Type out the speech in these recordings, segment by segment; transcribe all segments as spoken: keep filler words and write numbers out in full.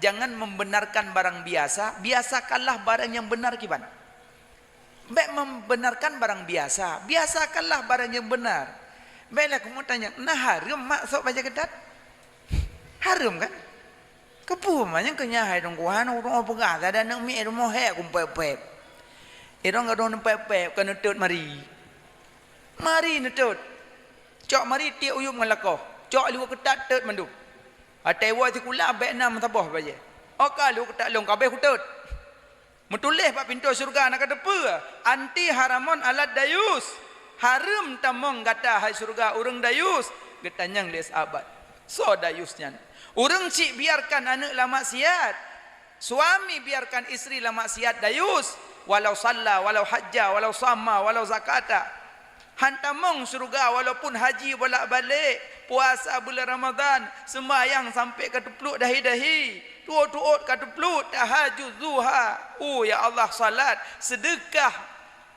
Jangan membenarkan barang biasa, biasakanlah barang yang benar kiban. Bék membenarkan barang biasa, biasakanlah barang yang benar. Bék lah kamoe tanyong, "Na hareuem mak sôk bajée keutat?" Hareuem kan? Keupeue ma nyang keu nyan hai Teungku, hana ureuëng peugah, ada aneuk miet rumoh hék kumpéb-péb. Irong gadôh neupéb-péb ka neutot mari. Mari neutot. Cok mari tiek uyueb ngon lakoe. Cok liweue keutat tot mandum. Atai woe sikula bék na meusaboh bajée. Oka liweue keutat lôn ka abéh kutot. Meutuléh bak pintoe syeuruga na ka teupeue, "Anti haramun alad dayus." Hareuem tamong gata hai syeuruga ureuëng dayus. Geutanyong lé sahabat, "Soe dayus nyan?" "Ureuëng syiek biarkan aneuk lam maksiat, suami biarkan istri lam maksiat dayus, walau salla, walau hajja, walau sama, walau zakata." Han tamong syeuruga walaupun haji bolak-balik, puasa bulan Ramadhan, seumayang sampai ka teupluek dahi-dahi, tuot-tuot ka teupluek tahajud duha. Oh ya Allah, salat, seudeukah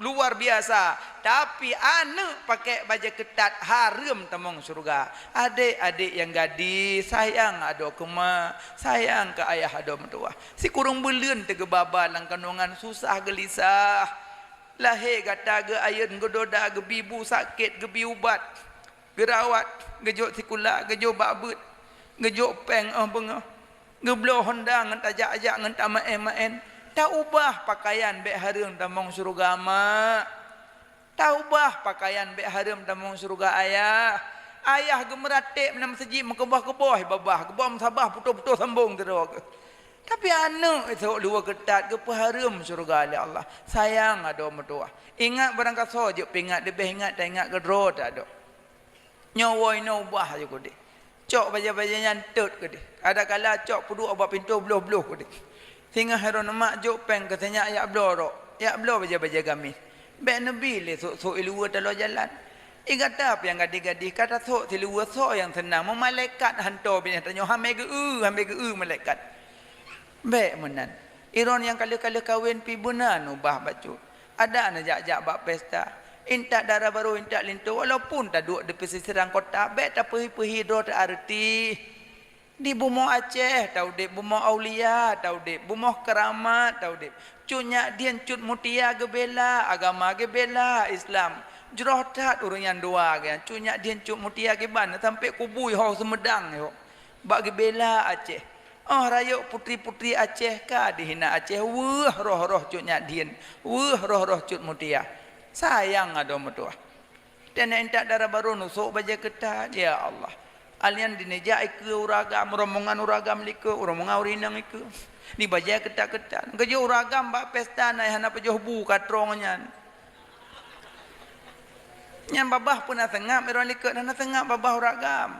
luar biasa, tapi aneuk pakai bajée keutat, hareuem tamong syeuruga. Adék-adék nyang gadih, sayang adoe keu ma, sayang keu ayah adoe meutuwah. Sikureueng buleuen teugeubaba lam kandongan, susah geulisah. Lahé gata geuayeuen, geudoda, geubi bu sakét, geubi ubat, geurawat, geujok sikula, geujok bak beuet, geujok péng óh beungoh, geubloe honda ngon tajak-jak ngon tamaén-maén. Taubah pakaian bék hareuem tamong syeuruga mak. Taubah pakaian bék hareuem tamong syeuruga ayah. Ayah geumeuratéb meunan meuseujid meukeubah-keubah babah, geuboh meusaboh putôh-putôh sambong sidroe geuh. Tapi aneuk sôk liweue keutat geupeuhareuem syeuruga lé Allah. Sayang adoe meutuwah. Ingat barangkasoe jeuet peuingat, leubeh ingat taingat keudroe ta adoe. Nyoe woe inoe ubah ju keudeh. Cok bajée-bajée nyan tot keudeh. Adakala cok peuduek bak pintoe bloh-bloh keudeh. Singoh droeneuh mak jok péng keu sinyak jak bloe rok, jak bloe bajée-bajée gamis. Bék neubi lé sôk-sôk i luweue taloe jalan. I gata pih nyang gadih-gadih ka tasôk siluweue, soe nyang seunang? Meumalaikat hantom binéh tanyoe, hamé geu-eu, hamé geu-eu malaikat. Bék meunan. Droeneuh nyang ka lheueh-ka lheueh kawen pih beuna ubah bacut. Adak neujak-jak bak pesta, intat dara barô, intat linto, walaupun taduek di pesisiran kota, bék tapeuhi-peuhi droe teuareuti. Di bumoe Aceh ta udeb, bumoe aulia ta udeb, bumoe keuramat ta udeb. Cut Nyak Dhien, Cut Mutia geubela agama, geubela Islam. Jroh that ureuëng nyang dua geuh nyan, Cut Nyak Dhien, Cut Mutia kiban, sampai kubui ho Seumeudang nyoe. Bak geubela Aceh. Óh rayeuk putri-putri Aceh ka dihina Aceh, weueh roh-roh Cut Nyak Dhien, weueh roh-roh Cut Mutia. Sayang adoe meutuwah. Teuneuk intat dara barô neusôk bajée keutat, ya Allah. Alnyan dineujak ikeue ureuëng agam, rombongan ureuëng agam likot, rombongan ureuëng inong ikeue. Di bajée keutat-keutat. Geujok ureuëng agam bak pesta na hana pajoh bu ka trong nyan. Nyan babah peue na seungab, droe likot hana seungab babah ureuëng agam.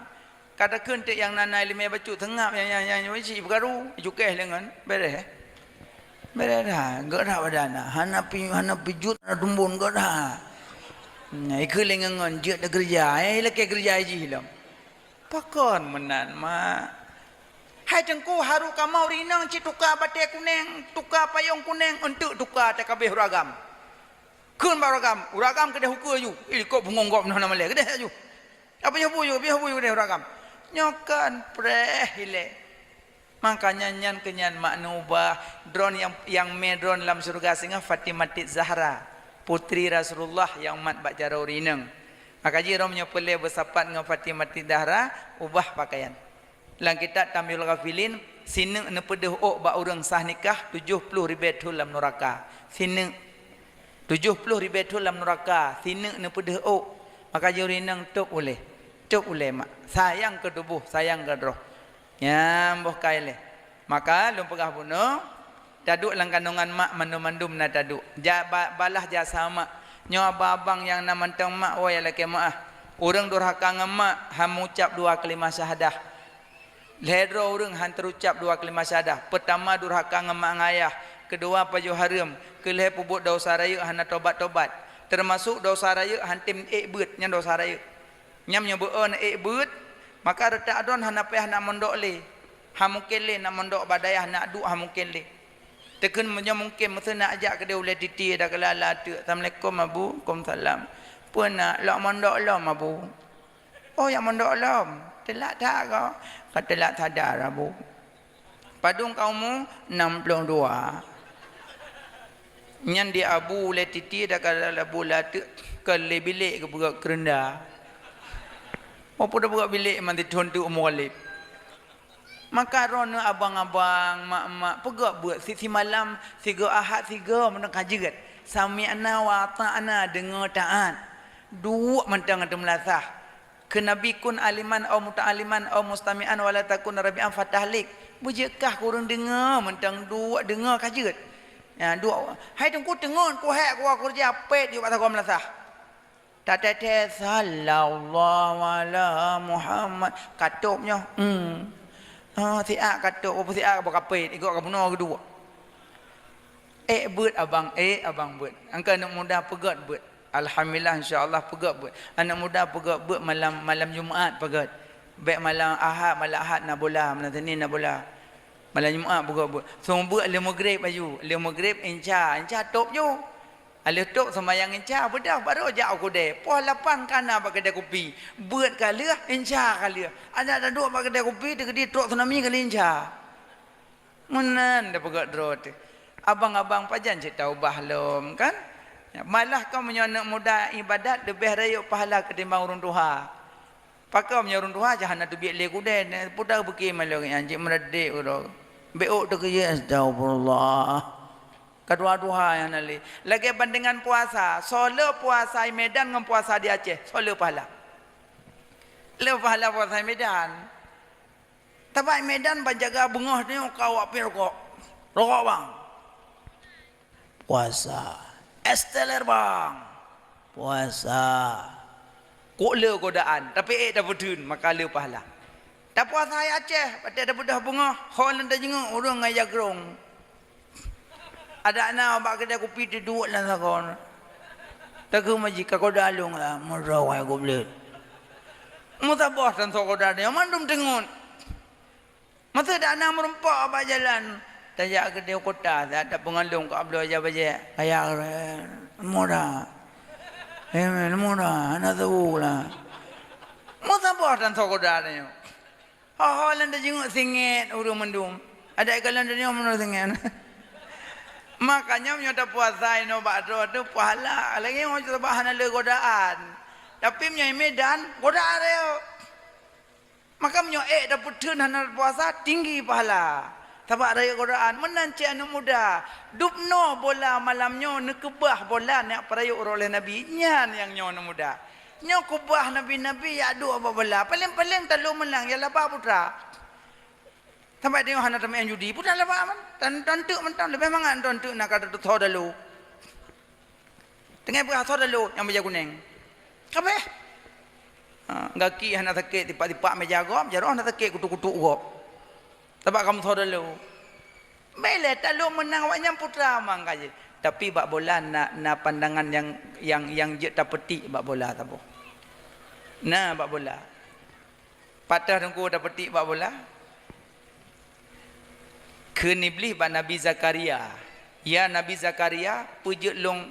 Ka takheun teuk nyang na-na iéleumé bacut seungab nyang, nyang, nyang, nyang cit peukaru, icukéh lé ngon, beureh, eh? Beureh dah, gét dah badan dah. Hana pi-, hana pijut, hana tumbon, gét dah. Nah, ikeu lé ngon, ngon jeuet da keureuja, eh, ilakée keureuja jih lom. Pakon meunan, mak? Hai Teungku, haru kamoe rinong cit tuka batée kunéng, tuka payong kunéng, eunteuk tuka takabeh ureuëng agam. Kheun bak ureuëng agam, ureuëng agam keudeh ukeue aju. Ih, likot bungong gob na malée, keudeh aju. Apa nyoe bu aju, apa nyoe bu aju keudeh ureuëng agam. Nyoe kan preh ilée. Makanya nyan keu nyan makna ubah droe nyang, nyang mé droe lam syeuruga singoh Fatimati Zahra, putri Rasulullah nyang mat bak jaroe rinong. Maka jih droe meunyoe peureulée beusapat ngon Fatimati Zahra, ubah pakaian. Lam kitab Tanbihul Ghafilin, sineuk neupeudeuh ôk bak ureuëng sah nikah tujoh ploh ribée thon lam nuraka. Sineuk tujoh ploh ribée thon lam nuraka, sineuk neupeudeuh ôk. Maka jih ureuëng inong tôb ulée. Tôb ulée mak. Sayang keu tuboh, sayang keu droe. Nyan boh kai lé. Maka lôn peugah bunoe, taduek lam kandongan mak mandum-mandum na taduek. Ja-, ba-, balaih jasa mak. Nyoe abang-abang nyang na mantong mak, woe lakée meuáh. Ureuëng durhaka ngon mak, han meuucab dua kalimat syahadah. Lhée droe ureuëng han teurucab dua kalimat syahadah. Peutama durhaka ngon mak ngon ayah, keudua pajoh hareuem, keulhée peubuet desya rayeuk hana tobat-tobat. Teumasok desya rayeuk han tem ék beuet, nyan desya rayeuk. Nyan meunyoe beu-o na ék beuet, maka reutak droe hana payah na mondok lé. Han mungken lé na mondok bak dayah, na duek han mungken lé. Teukheun meunyoe mungken, meuseu na jak keudeh ulée titie da keulala teuk. "Assalamualaikum, Abu." "Waalaikumsalam." "Peue na, lok mondok lom, Abu?" "Oh, jak mondok lom. Teulat that ko?" "Ka teulat sadar, Abu." Padum ka umu? Enam puluh dua. Nyan di Abu Lé Titi dak ka Abu Lateuk ke lé bilék geupeugah keurenda. Oh, peue dak peugah bilék man tithon teuk umu Ghalib. Maka droeneuh abang-abang, mak-mak, peugah beuet si, simalam, sigoe Ahad, sigoe meunan ka jeuet. Sami'na wa ata'na, deungoe taat. Duek mantong ateueh meulasah. Keu Nabi, kun aliman au muta'aliman au mustami'an wala takun rabi'an fatahlik. Beujeuet kah kureueng deungoe mantong duek deungoe ka jeuet. Ya, duek. Hai Teungku teungon kuhek kuwa keureuja pet yue bak sagoe meulasah. Tateuteue sallallahu ala Muhammad. Katôb nyoe. Hmm. Ha, siak katôb, apa siak bak kapet, ikot ka bunoe geuduek. Ék beuet abang, ék abang beuet. Angka aneuk muda peugét beuet. Alhamdulillah, insya Allah peugét beuet. Aneuk muda peugét beuet malam, malam Jumat peugét. Bék malam Ahad, malam Ahad na bola, malam Senin na bola. Malam Jumat peugét beuet. Seumeubeuet lheueh Maghrib aju. Lheueh Maghrib inca, inca tôb ju. Lheueh tôb seumayang inca, beudôh baru jak u keudè. Poh lapan ka na bak keudè kupi. Beuet ka lheueh, inca ka lheueh. Adak taduek bak keudè kupi, teukeudi trok tsunami ka lheueh inca. Meunan tapeugah droe teuh. Abang-abang pajan cit taubah lom, kan? Malah kon meunyoe aneuk muda ibadat leubeh rayeuk pahala ketimbang ureueng tuha. Pakon meunyoe ureueng tuha jah hana teubiet lé kudée, ne puta beuki malong nyan cit meudedek uroe. Bék ôk teukeuyeuh, astagfirullah. Ka tuha-tuha nyang na lé. Lagée bandengan puasa, soe le puasa i Medan ngon puasa di Aceh, soe le pahala. Le pahala puasa i Medan. Teuma i Medan ban jaga beungoh nyoe ka awak piep rokok. Rokok bang. Puasa. Es teler bang. Puasa. Kok le godaan, tapi ék tapeutheun, maka le pahala. Tapuasa i Aceh, watée tabeudôh beungoh, ho lôn tajingok ureueng ngon jagrong. Adak na bak keudè kupi teuduek lam sagoe. Takheun maji ka koda lôn lah, meudroe wai goblét. Meusaboh tan soe koda nyoe mandum teungon. Masa dak na meurumpok bak jalan, tajak keudè kota, saat tapeungalong ka bloe ija bajée. Kaya keren, muda. Eh, muda, hana tahu lah. Meusaboh tan soe koda nyoe. Ho-ho lôn tajingok singét ureueng mandum. Adak ka lôn tanyoe meunurot singét. Makanya meunyoe tapuasa inoe bak droe teuh pahala, lagée nyoe sabab hana le godaan. Tapi meunyoe i Medan, godaan rayeuk. Maka meunyoe ék tapeutheun hana puasa, tinggi pahala. Sabab rayeuk godaan, meunan cit aneuk muda. Dubnoe bola malam nyoe neukeubah bola nyang peurayeuk uroe lé Nabi. Nyan nyang nyoe aneuk muda. Nyoe keubah nabi-nabi jak duek bak bola. Paleng-paleng talôn meunang, ya laba putra. Sampai tanyoe hana tameu'en judi, putra laba man. Tan, tan teuk mantong, leubeh mangat tan teuk na ka teutoh dalu. Teungoh beuasoe dalu nyang bajée kuneng. Kabeh. Ha, gaki hana sakét tipak-tipak meja gob, jaroe hana sakét kutuk-kutuk gob. Sabab kamoe soe dalu. Bèk lé talôn meunang awaknyan putra mang ka jih. Tapi bak bola na, na pandangan nyang, nyang, nyang jeuet tapeutik bak bola saboh. Na bak bola. Patah teungku tapeutik bak bola. Kheun Iblih bak Nabi Zakaria, "Ya Nabi Zakaria, peujeuet lôn,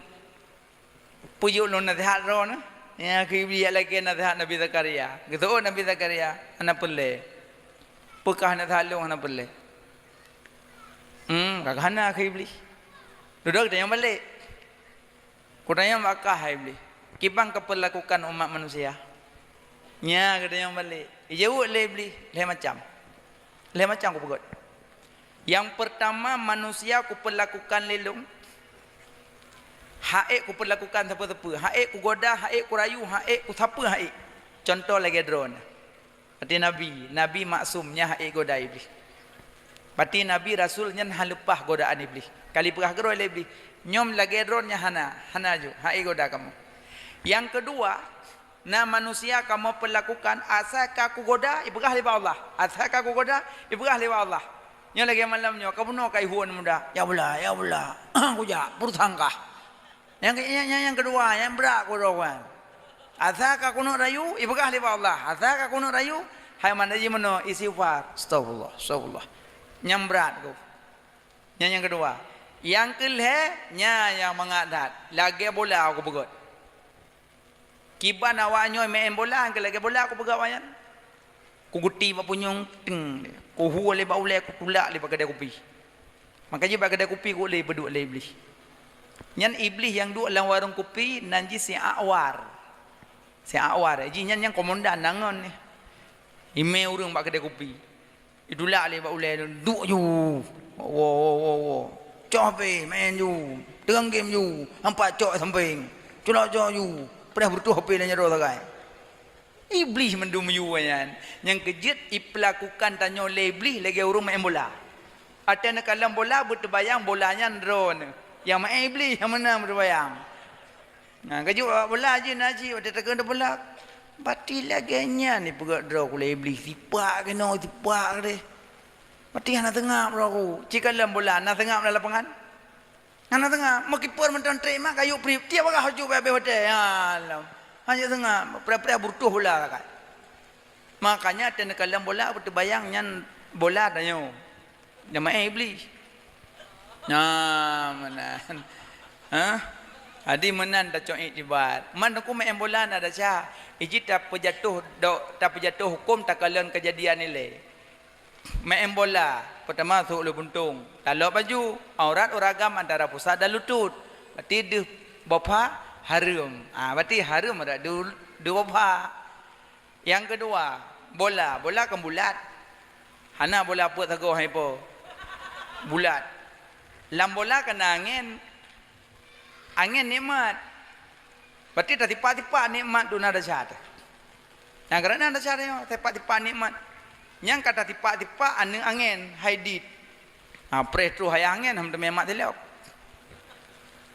peujeuet lôn naseuhat droeneuh." Nyan kheun Iblih jak lakée naseuhat Nabi Zakaria. Geuseuôt Nabi Zakaria, "Hana peureulée. Peukah naseuhat lôn hana peureulée." Hmm, ka hana kheun Iblih. Dudoe geutanyoe balek. Kutanyong bak kah, hai Iblih, kiban kapeulakukan umat manusia? Nya geutanyong balek. Ijaweueb lé Iblih, lhée macam. Lhée macam kupeugét. Nyang peurtama, manusia kupeulakukan lé lôn. Ha'ék kupeulakukan sapeue-sapeue. Ha'ék kugoda, ha'ék kurayu, ha'ék kusapeue ha'ék. Cuntoh lagée droeneuh. Berarti Nabi, Nabi maksum nyan hana ék goda Iblih. Berarti Nabi Rasul nyan hana leupah godaan Iblih. Ka jipeugah keudroe lé Iblih, "Nyoe lagée droe nyan hana, hana ju, hana ék goda kamoe." Nyang keudua, na manusia kamoe peulakukan asai ka kugoda, ipeugah lé bak Allah. Asai ka kugoda, ipeugah lé bak Allah. Nyoe lagée malam nyoe, ka bunoe ka ihue muda, "Ya Allah, ya Allah, kujak, peurusan kah." Nyang, nyang, nyang, nyang keudua, nyang brat keudroe nyan. Asai ka keuneuk rayu, ipeugah lé bak Allah. Asai ka keuneuk rayu, hai mandum jimeunoe istighfar. Astagfirullah, astagfirullah. Nyang brat ku. Nyan nyang keudua. Nyang keulhée, nyan nyang mangat that. Lagée bola kupeugét. Kiban awak nyoe meu'en bola, nyang lagée bola kupeugét awak nyan. Kuguti bak punyueng, teng, kuhue lé bak ulèe, kutulak lé bak keudè kupi. Maka jih bak keudè kupi ku lé peuduek lé Iblih. Nyan Iblih nyang duek lam warong kupi nan jih si Akwar. Si Akwar, jih nyan nyang komandan nan ngon nyan. Imè ureueng bak keudè kupi. Itulak lé bak ulèe, duek ju. Wo, wo, wo, wo. Cok H P, main ju. Teungang game ju. Ampat cok sampéng. Culok-cok ju. Preh beureutôh H P lé nyan droe sagai. Iblih mandum yue nyan. Nyang keujeuet ipeulakukan tanyoe lé Iblih lagèe ureueng maén bola. Watèe neukalon bola, beuteubayang bola nyan droeneuh. Nyang maén Iblih, nyang meunang beuteubayang. Nah, keujeuet bola jih na cit, watèe takheun bola. Bati lagèe nyan ipeugèt droe ku lé Iblih, sipak keunoe, sipak keudéh. Bati hana seungab droe ku. Ci kalon bola, na seungab lam lapangan? Hana seungab, meukiper mantong trép mat, kayue prip, tiep bagaih haju bèe-bèe watèe. Ya Allah. Hana seungab, preh-preh beureutôh bola sagai. Makanya watèe neukalon bola, beuteubayang nyan bola tanyoe. Nyang maén Iblih. Nah, meunan. Hah? Jadi meunan tacok iktibar. Man Teungku maén bola na desya. Iji tapeujatoh do-, tapeujatoh hukôm takalon keujadian ilèe. Maén bola, peutama sôk lé buntông, talop baju, aurat ureueng agam antara pusat dan lutôt. Berarti deuh bapha hareuem. Ah, berarti hareuem adak deuh, deuh bapha. Nyang keudua, bola. Bola kan bulat. Hana bola peuet sagoe hai po. Bulat. Lam bola ka na angèn. Angèn nikmat. Berarti tasipak-sipak nikmat tu na desya teuh. Nyang karena desya nyoe, sipak-sipak nikmat. Nyang ka tasipak-sipak aneuk angèn, hai dit. Ha, preh troh ayah angèn, hana teumé mat silop.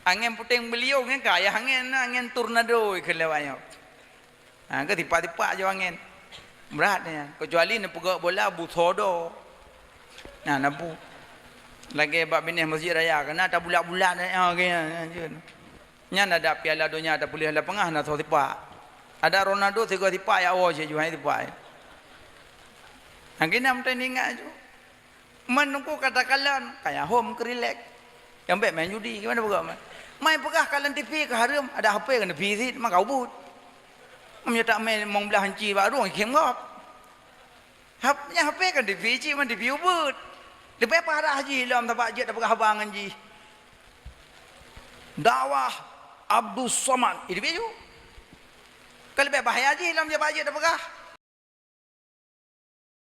Angèn puténg beuliong nyan ka ayah angèn, angèn tornado ikheun lé awak nyoe. Ha, keu tipak-tipak ju angèn. Brat nyan. Kecuali neupeugèt bola busoe do. Nah, na bu. Lagèe bak binéh Masjid Raya, keunan tabulat-bulat, ha, keu nyan, nyan. Nyan adak Piala Donya tapeulheueh lapangan na soe tipak. Adak Ronaldo sigoe tipak jak woe cit ju hai tipak. Ha, keunan meutai ingat ju. Man Teungku ka takalon, kaya hom keurilek. Nyang bèk main judi, gimana peugah man? Main peugah kalon T V ka hareuem, adak H P ka neubi cit, maka ubit. Meunyoe tak main limong blaih inci bak rueng, ikhém gob. Hap-, nyang H P kan T V cit, man T V ubit. Leubeh parah jih lom tapak jeuet tapeugah haba ngon jih. Dakwah Abdus Somad. Itu baju. Ka leubeh bahaya jih lom tapak jeuet tapeugah.